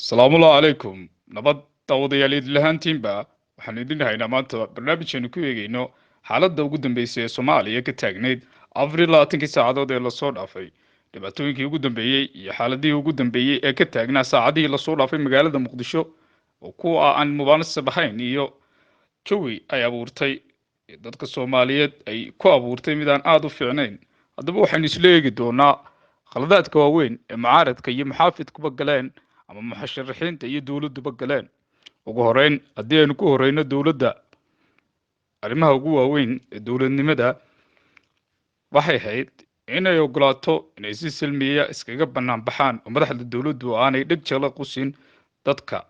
Asalaamuallahu calaykum, nabad daawadayaal idinlahaantiinba. Waxaanu idin haynaa maanta barnaamijaynu ku eegeyno xaaladda ugu dambeysay ee Soomaaliya ka taagnayd 24kii saacadood ee lasoo dhaafay, dhibaatooyinkii ugu dambeeyey iyo xaaladihii ugu dambeeyey ee ka taagnaa saacadihii lasoo dhaafay magaalada Muqdisho oo kuwa aan mubaanasab ahayn, iyo jawi ay abuurtay dadka Soomaaliyeed ay ku abuurtay mid aan aada u fiicnayn. Haddaba waxaynu isla eegi doonaa khaladaadka waaweyn ee mucaaradka iyo muxaafidkuba galeen ama musharaxiinta iyo dowladduba galeen. Ugu horeyn, haddii aynu ku horeyno dowladda, arrimaha ugu waaweyn ee dowladnimada waxay ahayd inay ogolaato inay si salmiya iskaga bannaan baxaan oo madaxda dowladdu aanay dheg jala qusin dadka.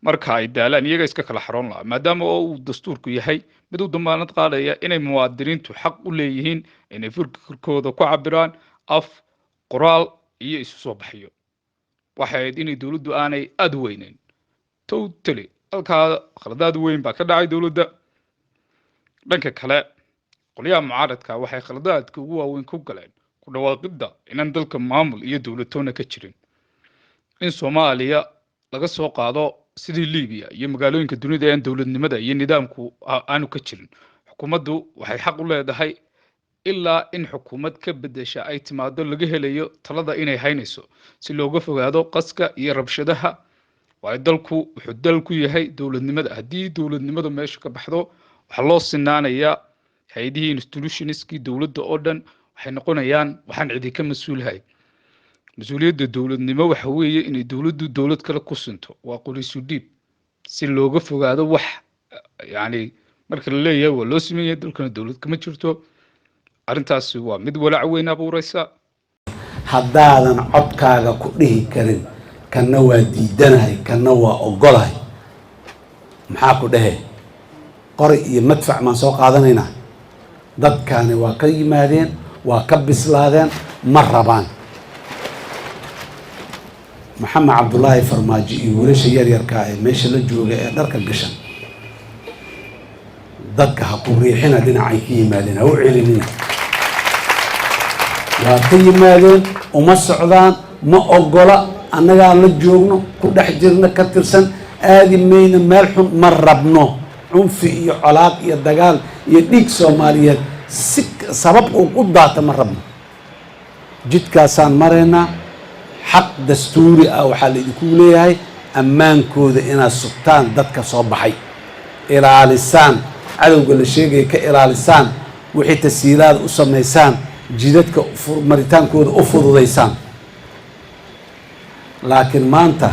Marka ay daalaan iyaga iska kala xaroon lahaa, maadaama oo uu dastuurku yahay mid u damaanad qaadaya inay muwaadiniintu xaq u leeyihiin inay fikirkooda ku cabiraan af, qoraal iyo isu soo baxyo. Waxay ahayd inay dowladdu aanay aada u weyneyn totally. Halkaa khaladaad weyn baa ka dhacay dowladda. Dhanka kale, qolyaha mucaaradka waxay khaladaadka ugu waaweyn ku galeen ku dhawaaqidda inaan dalka maamul iyo dowladtoona ka jirin, in Soomaaliya laga soo qaado sidii Libiya iyo magaalooyinka dunida aan dowladnimada iyo nidaamku aanu ka jirin. Xukuumaddu waxay xaq u leedahay ilaa in xukuumad ka bedesha ay timaado laga helayo talada inay haynayso, si looga fogaado qaska iyo rabshadaha, waayo dalku wuxuu dal ku yahay dowladnimada. Haddii dowladnimadu meesha ka baxdo, waxaa loo sinaanayaa hay-adihii, institutionskii dowladda oo dhan waxay noqonayaan waxaan cidi ka mas-uulahay. Mas-uuliyadda dowladnimo waxa weeye inay dowladdu dowlad kale ku sinto, waa qoriisu dhiib, si looga fogaado wax yacni marka la leeyahay waa loo sameeyay dalkana dowlad kama jirto. Arrintaasi waa mid walaac weyn abuureysa. Haddaadan codkaaga ku dhihi karin kanna waa diidanahay, kanna waa ogolahay, maxaa ku dhehe? Qori iyo madfac maan soo qaadanaynaa? Dadkaani waa ka yimaadeen, waa ka bislaadeen, ma rabaan. Maxamed Cabdulaahi Farmaajo iyo wiilasha yaryarkaa ee meesha la jooga ee dharka gashan, dadka ha ku riixina dhinacay ka yimaadeen, ha u celinina. Waa ka yimaadeen, uma socdaan, ma ogola. Annagaa la joogno, ku dhex jirna, ka tirsan, aadi mayno meel xun. Ma rabno cunfi iyo colaad iyo dagaal iyo dhiig Soomaaliyeed si sabab uu u daata, ma rabno. Jidkaasaan maraynaa. Xaq dastuuri ah waxaa la idinku leeyahay ammaankooda inaad sugtaan, dadka soo baxay ilaalisaan, cadowga la sheegaya ka ilaalisaan, wixii tasiilaada u samaysaan, jidadka maritaankooda u fududaysaan. Laakiin maanta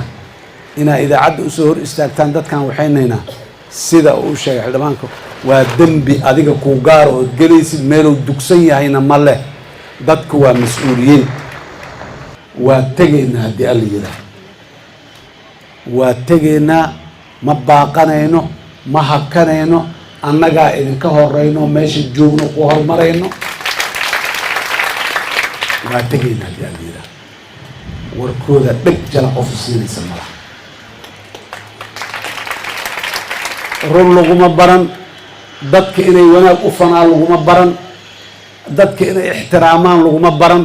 inaa idaacadda usoo hor istaagtaan dadkan waxaynaynaa, sida uu u sheegay xildhibaanka, waa dembi adiga kuu gaara ood gelaysid. Meeluu dugsan yahayna ma leh. Dadku waa mas-uuliyiin. Waa tegaynaa haddii Alla yidhaah, waa tegaynaa, ma baaqanayno, ma hakanayno. Annagaa idinka horeyno, meesha joogno ku horumarayno. Waa tegaynaa haddii Alla yidhaah. Warkooda dheg jala qofu siinaysa malaha. Run laguma baran dadka, inay wanaag u fanaan laguma baran, dadka inay ixtiraamaan laguma baran,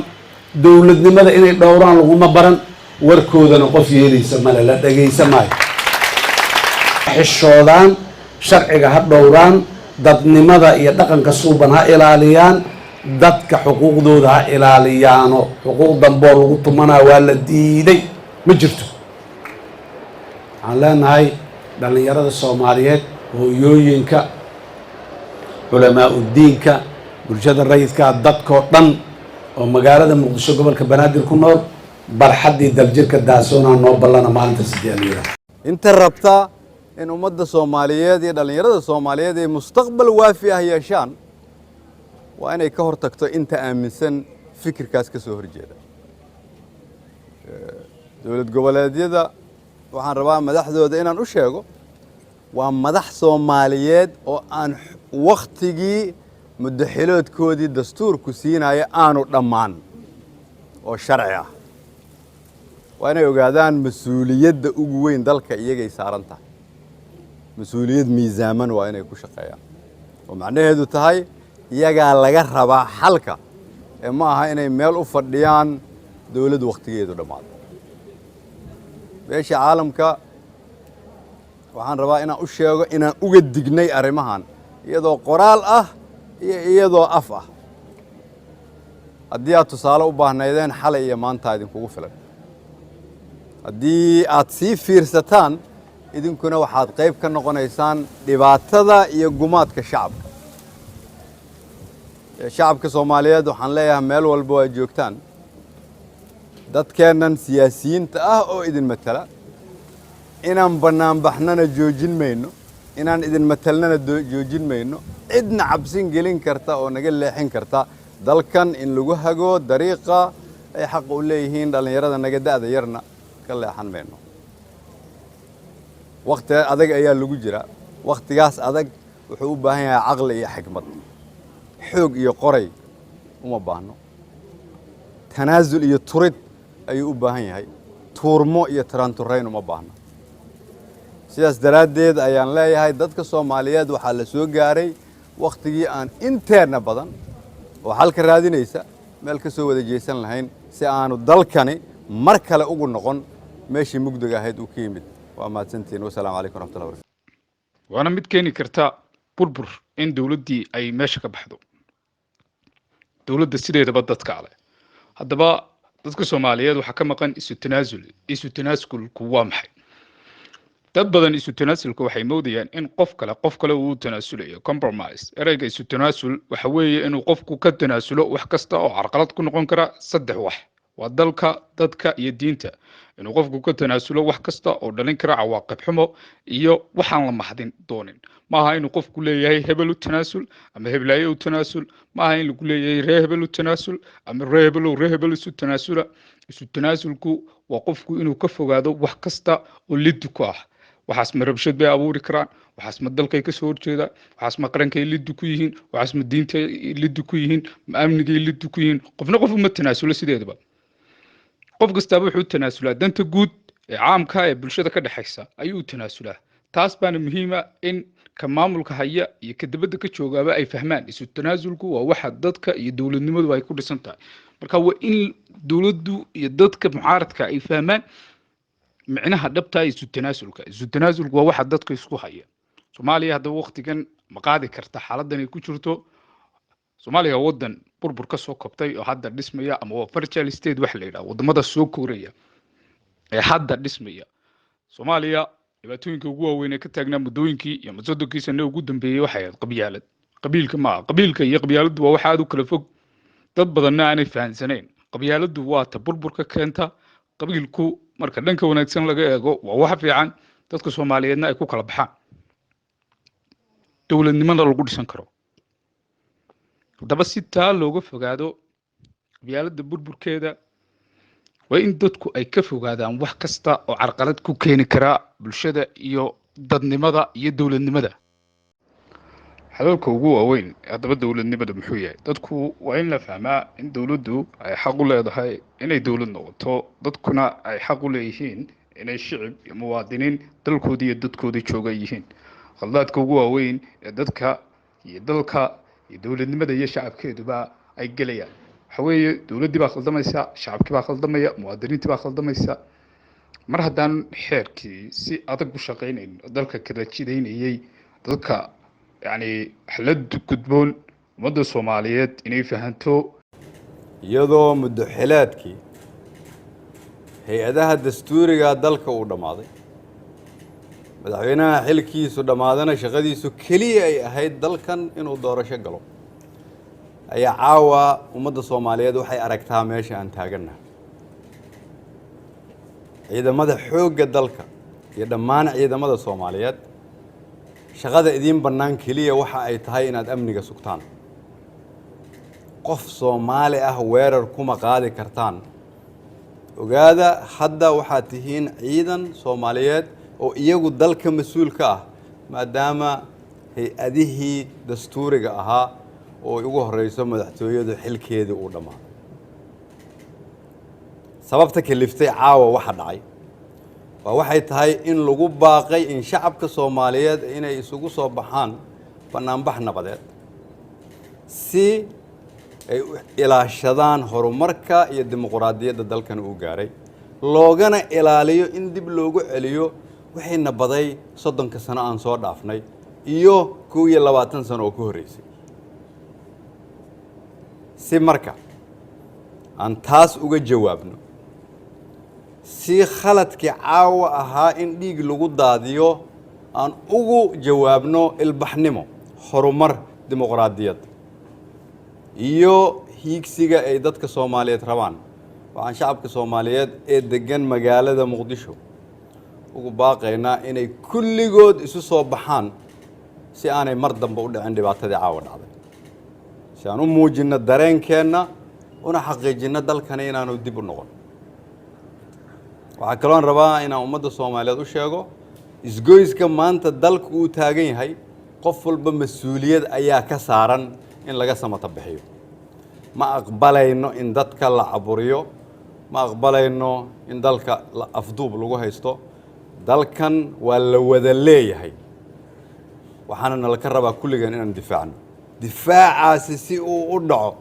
dowladnimada inay dhowraan laguma baran. Warkoodana qof yeelaysa male, la dhegaysa maayo. Xishoodaan, sharciga ha dhowraan, dadnimada iyo dhaqanka suuban ha ilaaliyaan, dadka xuquuqdooda ha ilaaliyaano. Xuquuq damboo lagu tumanaa waa la diiday, ma jirto. Waxaan leenahay dhallinyarada Soomaaliyeed, hooyooyinka, culamaa uddiinka, bulshada rayidka, dadkoo dhan oo magaalada Muqdisho, gobolka Banaadir ku nool, barxaddii Daljirka Daasoonaa noo ballana maalinta sideelyada. Inta rabta in ummadda Soomaaliyeed iyo dhallinyarada Soomaaliyeed ay mustaqbal waafi ah yeeshaan waa inay ka hor tagto inta aaminsan fikirkaas ka soo horjeeda. Dowlad goboleedyada waxaan rabaa madaxdooda inaan u sheego, waa madax Soomaaliyeed oo aan wakhtigii muddaxiloodkoodii dastuurku siinaya aanu dhammaan oo sharci ah. Waa inay ogaadaan mas-uuliyadda ugu weyn dalka iyagay saaran tahay. Mas-uuliyad miisaaman waa inay ku shaqeeyaan, oo macnaheedu tahay iyagaa laga rabaa xalka ee ma aha inay meel u fadhiyaan dowladdu wakhtigeedu dhammaado. Beesha caalamka waxaan rabaa inaan u sheego inaan uga dignay arrimahan, iyadoo qoraal ah iyo iyadoo af ah. Haddii aad tusaale u baahnaydeen, xalay iyo maanta idinkugu filan. Haddii aad sii fiirsataan, idinkuna waxaad qayb ka noqonaysaan dhibaatada iyo gumaadka shacabka. Shacabka Soomaaliyeed waxaan leeyahay, meel walba waa joogtaan, dadkeennan siyaasiyiinta ah oo idin matala, inaan bannaanbaxnana joojin mayno, inaan idin matalnana joojin mayno. Cidna cabsin gelin karta oo naga leexin karta dalkan in lagu hago dariiqa ay xaqa u leeyihiin dhallinyarada naga da'da yarna, ka leexan mayno. Wakhti adag ayaa lagu jira. Wakhtigaas adag wuxuu u baahan yahay caqli iyo xikmad. Xoog iyo qoray uma baahno. Tanaasul iyo turid ayuu u baahan yahay. Tuurmo iyo taraanturayn uma baahno. Sidaas daraaddeed ayaan leeyahay, dadka Soomaaliyeed, waxaa la soo gaaray wakhtigii aan inteenna badan oo xalka raadinaysa meel ka soo wada jeesan lahayn, si aanu dalkani mar kale ugu noqon meeshii mugdiga ahayd uu ka yimid. Waa mahadsantihiin. Wasalaamu calaykum waraxmatullahi barakatu. Waana mid keeni karta burbur, in dowladdii ay meesha ka baxdo. Dowladda sideedaba dadka ale. Haddaba dadka Soomaaliyeed waxaa ka maqan isu tanaasul. Isu tanaasulku waa maxay? Dad badan isu tanaasulka waxay moodayaan in qof kale uu tanaasulayo, compromise. Ereyga isu tanaasul waxa weeye inuu qofku ka tanaasulo wax kasta oo carqalad ku noqon kara saddex wax: waa dalka, dadka iyo diinta. Inuu qofku ka tanaasulo wax kasta oo dhalin kara cawaaqib xumo iyo waxaan la mahdin doonin. Maaha inuu qofku leeyahay hebel u tanaasul ama heblaayo u tanaasul. Maaha in lagu leeyahay ree hebel u tanaasul ama ree hebelow, ree hebel isu tanaasula. Isu tanaasulku waa qofku inuu ka fogaado wax kasta oo liddi ku ah. Waxaas ma rabshad bay abuuri karaan? Waxaas ma dalkay kasoo horjeedaan? Waxaas ma qarankay liddi ku yihiin? Waxaas ma diintay liddi ku yihiin? Ma amnigay liddi ku yihiin? Qofna qof uma tanaasulo sideedaba. Qof kastaaba wuxuu u tanaasulaa danta guud ee caamka ee bulshada ka dhexaysa ayuu u tanaasulaa. Taas baana muhiima in ka maamulka haya iyo ka dibadda ka joogaaba ay fahmaan. Isu tanaasulku waa waxa dadka iyo dowladnimadu ay ku dhisan tahay. Marka waa in dowladdu iyo dadka mucaaradka ay fahmaan micnaha dhabta isu tanaasulka. Isu tanaasulku waa waxa dadka isku haya. Soomaaliya haddaba waqtigan ma qaadi karta xaaladan ay ku jirto? Soomaaliya waa wadan burbur ka soo kobtay oo hadda dhismaya, ama waa fragile state waxa la yidhaha, wadamada soo koraya ee hadda dhismaya. Soomaaliya dhibaatooyinka ugu waaweyn ee ka taagnaa muddooyinkii iyo 30kii sane ugu dambeeyey waxay ahayd qabyaalad. Qabiilka maaha. Qabiilka iyo qabyaaladdu waa wax aad u kala fog, dad badanna aanay fahansanayn. Qabyaaladdu waa ta burburka keenta. Qabiilku marka dhanka wanaagsan laga eego waa wax fiican, dadka Soomaaliyeedna ay ku kala baxaan, dowladnimada lagu dhisan karo. Haddaba si taa looga fogaado qabyaaladda burburkeeda, waa in dadku ay ka fogaadaan wax kasta oo carqalad ku keeni karaa bulshada iyo dadnimada iyo dowladnimada. Xalalka ugu waaweyn haddaba dowladnimada muxuu yahay? Dadku waa in la fahmaa in dowladdu ay xaq u leedahay inay dowlad noqoto, dadkuna ay xaq u leeyihiin inay shicib iyo muwaadiniin dalkoodii iyo dadkoodii jooga yihiin. Khaldaadka ugu waaweyn ee dadka iyo dalka iyo dowladnimada iyo shacabkeeduba ay gelayaan waxa weeye dowladdii baa khaldamaysa, shacabkii baa khaldamaya, muwaadiniintii baa khaldamaysa. Mar haddaan xeerkii si adag u shaqaynayn oo dalka kala jidaynayay dadka, yacni la gudboon ummadda Soomaaliyeed inay fahanto. Iyadoo muddo xileedkii hay-adaha dastuuriga dalka uu dhammaaday, madaxweynaha xilkiisu dhammaadana, shaqadiisu keliya ay ahayd dalkan inuu doorasho galo, ayaa caawa ummadda Soomaaliyeed waxay aragtaa meesha aan taagannahay. Ciidamada xoogga dalka iyo dhammaan ciidamada Soomaaliyeed, shaqada idiin bannaan keliya waxa ay tahay inaad amniga sugtaan. Qof Soomaali ah weerar kuma qaadi kartaan. Ogaada, hadda waxaad tihiin ciidan Soomaaliyeed oo iyagu dalka mas-uul ka ah, maadaama hay-adihii dastuuriga ahaa oo ay ugu horeyso madaxtooyadu xilkeedii uu dhammaaday. Sababta kaliftay caawa waxa dhacay waa waxay tahay in lagu baaqay in shacabka Soomaaliyeed inay isugu soo baxaan bannaanbax nabadeed si ay u ilaashadaan horumarka iyo dimuqraadiyadda dalkan uu gaaray. Loogana ilaaliyo in dib loogu celiyo wixiina baday 30-ka sano aan soo dhaafnay iyo 21 sano oo ka horreysay. Si marka aan taas uga jawaabno, si khaladkii caawa ahaa in dhiig lagu daadiyo aan ugu jawaabno ilbaxnimo, horumar, dimuqraadiyad iyo hiigsiga ay dadka Soomaaliyeed rabaan, waxaan shacabka Soomaaliyeed ee deggan magaalada Muqdisho ugu baaqaynaa inay kulligood isu soo baxaan, si aanay mar dambe u dhicin dhibaatadii caawa dhacday, si aan u muujinno dareenkeenna una xaqiijinno dalkani inaanu dib u noqon. Waxaa kaloon rabaa inaan ummadda Soomaaliyeed u sheego, isgoyska maanta dalku uu taagan yahay, qof walba mas-uuliyad ayaa ka saaran in laga samata bixiyo. Ma aqbalayno in dadka la caburiyo, ma aqbalayno in dalka la afduub lagu haysto. Dalkan waa la wada leeyahay, waxaana nalaka rabaa kulligeen inaan difaacno. Difaacaasi si uu u dhaco,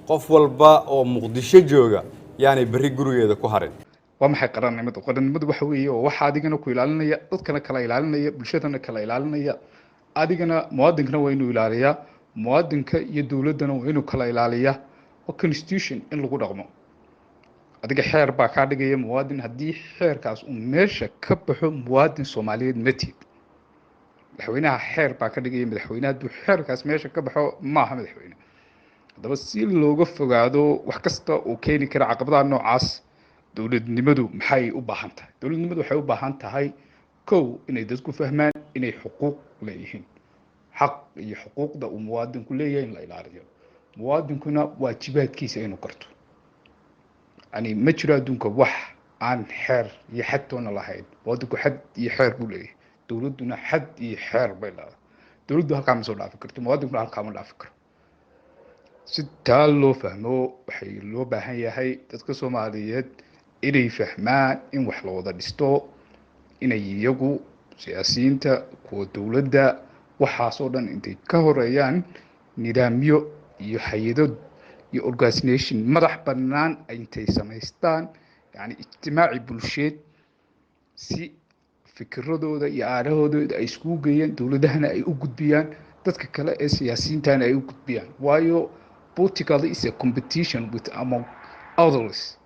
qof walba oo Muqdisho jooga yaanay berri gurigeeda ku harin. Waa maxay qarannimadu? Qarannimadu waxa weeye oo waxa adigana ku ilaalinaya, dadkana kala ilaalinaya, bulshadana kala ilaalinaya. Adigana muwaadinkana waa inuu ilaaliyaa, muwaadinka iyo dowladdana waa inuu kala ilaaliyaa. Waa constitution in lagu dhaqmo. Adiga xeer baa kaa dhigaya muwaadin. Haddii xeerkaas uu meesha ka baxo, muwaadin Soomaaliyeed ma tihid. Madaxweynaha xeer baa ka dhigaya madaxweyne. Hadduu xeerkaas meesha ka baxo, maaha madaxweyne. Haddaba, si looga fogaado wax kasta oo keeni kara caqabadaha noocaas, dowladnimadu maxay u baahan tahay? Dowladnimadu waxay u baahan tahay, kow, inay dadku fahmaan inay xuquuq leeyihiin, xaq iyo xuquuqda uu muwaadinku leeyahay in la ilaaliyo, muwaadinkuna waajibaadkiisa inuu garto. Yani ma jiro adduunka wax aan xeer iyo xad toona lahayn. Muwaadinku xad iyo xeer buu leeyahay, dowladduna xad iyo xeer bay leedahay. Dowladdu halkaa ma soo dhaafi karto, muwaadinkuna halkaa ma dhaafi karo. Si taa loo fahmo, waxay loo baahan yahay dadka Soomaaliyeed inay fahmaan in wax la wada dhisto, inay iyagu siyaasiyiinta, kuwa dowladda, waxaasoo dhan intay ka horeeyaan, nidaamyo iyo hay-ado iyo organisation madax bannaan intay samaystaan, yani ijtimaaci bulsheed, si fikiradooda iyo aarahooda ay iskugu geeyaan, dowladahana ay u gudbiyaan, dadka kale ee siyaasiyiintana ay u gudbiyaan. Waayo, political is a competition with among others,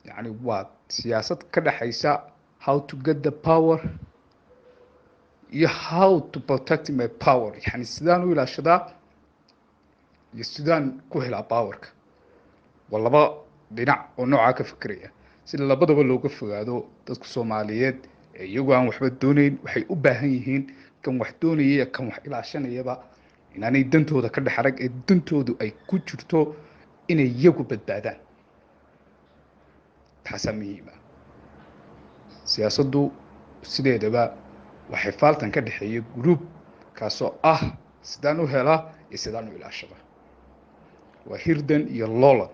yani waa siyaasad ka dhexaysa how to get the power iyo how to protect my power, yani sidaan u ilaashadaa iyo sidaan ku helaa powerka. Waa laba dhinac oo noocaa ka fikiraya. Si labadaba looga fogaado, dadka Soomaaliyeed ee iyagu aan waxba doonayn waxay u baahan yihiin, kan wax doonaya, kan wax ilaashanayaba, inaanay dantooda ka dhex arag ee dantoodu ay ku jirto inay iyagu badbaadaan. Taasaa muhiim ah. Siyaasaddu sideedaba waxay faaltan ka dhexeeya group kaasoo ah sidaan u helaa iyo sidaan u ilaashada. Waa hirdan iyo loolan.